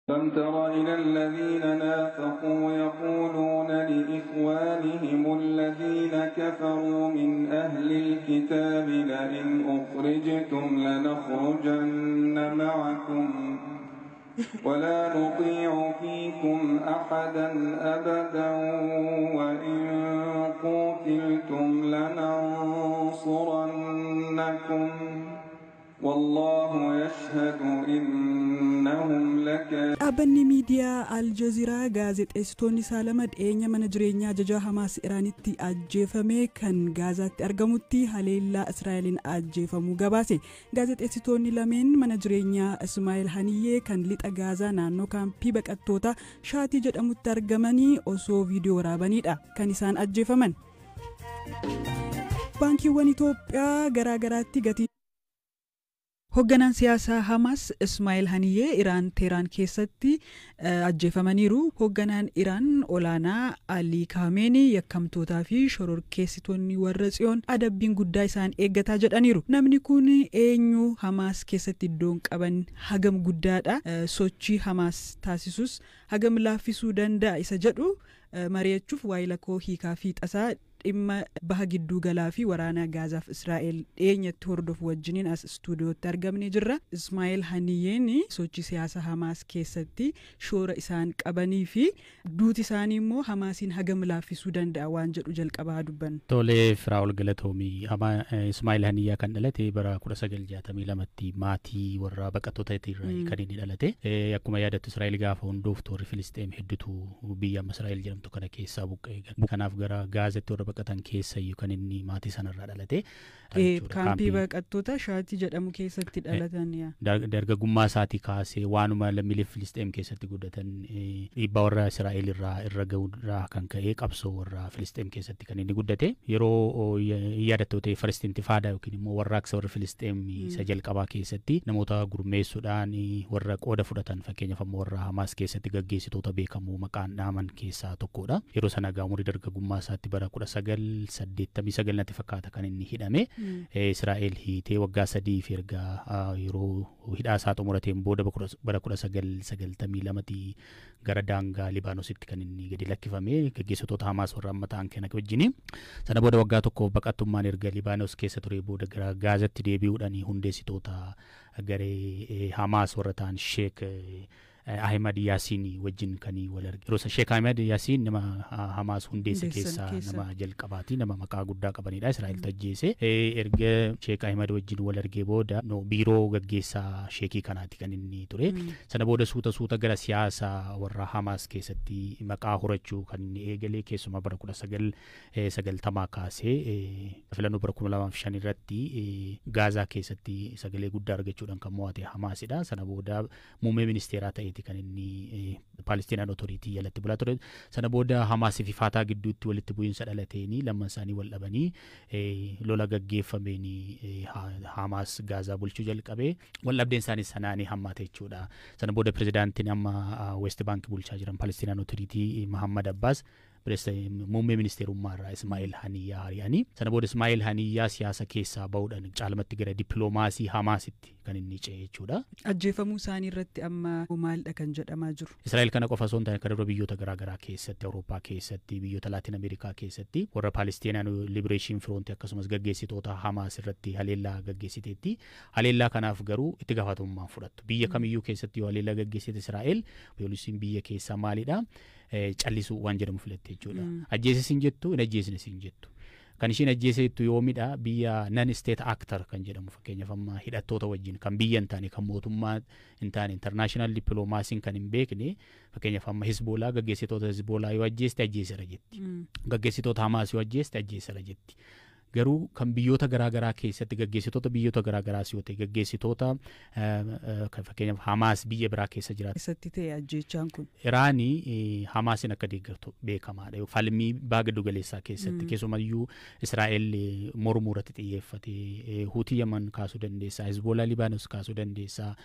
ألم تر إلى الذين نافقوا يقولون لإخوانهم الذين كفروا من أهل الكتاب لئن أخرجتم لنخرجن معكم ولا نطيع فيكم أحدا أبدا وإن قتلتم لننصرنكم والله يشهد إنهم لكاذبون. Dhaabbanni miidiyaa Aljaziiraa gaazexeessitoonni isaa lama dhiyeenya mana jireenyaa ajajaa Hamaas Iraanitti ajjeefame kan Gaazaatti argamutti haleellaa Israa'eliin ajjeefamuu gabaase. Gaazexeessitoonni lameen mana jireenyaa Ismaa'eel Haniyyee kan lixa Gaazaa naannoo kaampii baqattoota Shaatii jedhamutti argamanii osoo viidiyoo waraabanidha kan isaan ajjeefaman. Baankiiwwan Itoophiyaa garaagaraatti gatii Hoogganaan siyaasaa Hamaas Ismaa'eel Haniyyee Iraan Teeraan keessatti ajjeefamaniiru. Hoogganaan Iraan olaanaa Alii Kaameenii yakkamtootaa fi shororkeessitoonni warra Tsiyoon adabbiin guddaa isaan eeggataa jedhaniiru. Namni kun eenyu? Hamaas keessatti iddoon qaban hagam guddaadha? Sochii Hamaas taasisus hagam laaffisuu danda'a isa jedhu mari'achuuf waa'ee lakkoo hiikaa fi tasaa dhimma baha gidduu galaa fi waraana Gaazaaf Israa'el dhiyeenyatti hordofu wajjiniin as istuudiyootti argamnee jirra. Ismaa'eel Haniyyeen sochii siyaasa Hamaas keessatti shoora isaan qabanii fi duuti isaanii immoo Hamaasiin hagam laaffisuu danda'a waan jedhu jalqabaa dubbanna. Tolee, Firaa'ol, galatoomii. Ismaa'eel Haniyyaa kan dhalate bara 1962tti maatii warra baqattoota irraa kan inni dhalate. Akkuma yaadattu, Israa'el gaafa hundooftu warri Filisxeem hedduutu biyya amma Israa'el jedhamtu kana keessaa buqqa'e. Kanaaf gara Gaazatti warra baqatan keessayyuu kan inni maatii sanarraa dhalate. Kaampii baqattoota Shaatii jedhamu keessatti dhalatan. Dargaggummaa isaatii kaasee waanuma lammiilee Filisxeem keessatti guddatan dhiibbaa warra Israa'el irraa irra ga'uurraa kan ka'e qabsoo warra Filisxeem keessatti kan inni guddate. Yeroo yaadattoo ta'e, First Intifada yookiin immoo warraaqsa warra Filisxeem isa jalqabaa keessatti namoota gurmeessuudhaan warra qooda fudhatan, fakkeenyaaf ammoo warra Hamaas keessatti gaggeessitoota beekamoo maqaan dhaaman keessaa tokkodha. Yeroo sana egaa umurii dargaggummaa isaatti bara 1989 natti fakkaata kan inni hidhame. Israa'el hiitee waggaa 3 fi erga yeroo hidhaa isaa xumurateen booda bara 1992tti gara daangaa Libaanoositti kan inni gadi lakkifame gaggeessitoota Hamaas warra amma ta'an kana wajjini. Sana booda waggaa tokkoof baqattummaan erga Libaanos keessa ture booda gara Gaazatti deebi'uudhaan hundeessitoota garee Hamaas warra ta'an Sheek Ahmad Yaasiin wajjin kan wal arge. Yeroo Sheek Ahmad Yaasiin nama Hamaas hundeesse keessaa nama jalqabaati, nama maqaa guddaa qabanidha. Israa'el tajjeese. Erga Sheek Ahmad wajjin wal argee booda biiroo gaggeessaa sheekii kanaati kan inni ture. Sana booda suuta suuta gara siyaasa warra Hamaas keessatti maqaa horachuu kan inni eegalee, keessumaa bara 1990 kaasee filannoo bara 2005 irratti Gaazaa keessatti sagalee guddaa argachuudhaan kan mo'ate Hamaasidha. Sana booda muummee ministeeraa ta'eeti kan inni Palestinian Authority jalatti bulaa ture. Sana booda Hamaasii fi Faataa gidduutti walitti bu'iinsa dhalateeni lamman isaanii wal dhabanii lola gaggeeffameen Hamaas Gaazaa bulchuu jalqabee, wal dhabdeen isaanii sanaanii hammaate jechuudha. Sana booda pirezidaantiin amma West Bank bulchaa jiran, Palestinian Authority, Muhammad Abbas muummee ministeerummaa irraa Ismaa'eel Haniyyaa ari'anii, sana booda Ismaa'eel Haniyyaa siyaasa keessaa bahuudhaan caalmatti gara dippiloomaasii Hamaasitti kan inni ce'e jechuudha. Ajjeefamuu isaanii irratti amma maalidha kan jedhamaa jiru? Israa'el kana qofa osoo hin taane, kan dura biyyoota garaagaraa keessatti, Awurooppaa keessatti, biyyoota Laatiin Ameerikaa keessatti warra Palestinian Liberation Front akkasumas gaggeessitoota Hamaas irratti haleellaa gaggeessiteetti. Haleellaa kanaaf garuu itti gaafatamummaan fudhattu. Biyya kamiyyuu keessatti yoo haleellaa gaggeessite Israa'el, poolisiin biyya keessaa maalidha? Callisuu waan jedhamu filatte jechuudha. Ajjeese sin jettu, hin ajjeesne sin jettu. Kan ishiin ajjeesettu yoomidha? Biyya non state actor kan jedhamu, fakkeenyaaf amma hidhattoota wajjin kan biyya hin taane, kan mootummaa hin taane, international dippiloomaasiin kan hin beekne, fakkeenyaaf amma Hizboolaa, gaggeessitoota Hizboolaa yoo ajjeeste ajjeesera jetti. Gaggeessitoota Hamaas yoo ajjeeste ajjeesera jetti. Garuu kan biyyoota garaagaraa keessatti gaggeessitoota biyyoota garaagaraas yoo ta'e, gaggeessitoota fakkeenyaaf Hamaas biyya biraa keessa jiraatu. Eessatti ta'e ajjeechaan kun? Iraanii Hamaasiin akka deeggartu beekamaadha. Falmii baha giddu galeessaa keessatti keessumayyuu Israa'el mormuu irratti xiyyeeffate. Huutii Yaman kaasuu dandeessaa, Hizboolaa Libaanos kaasuu dandeessaa.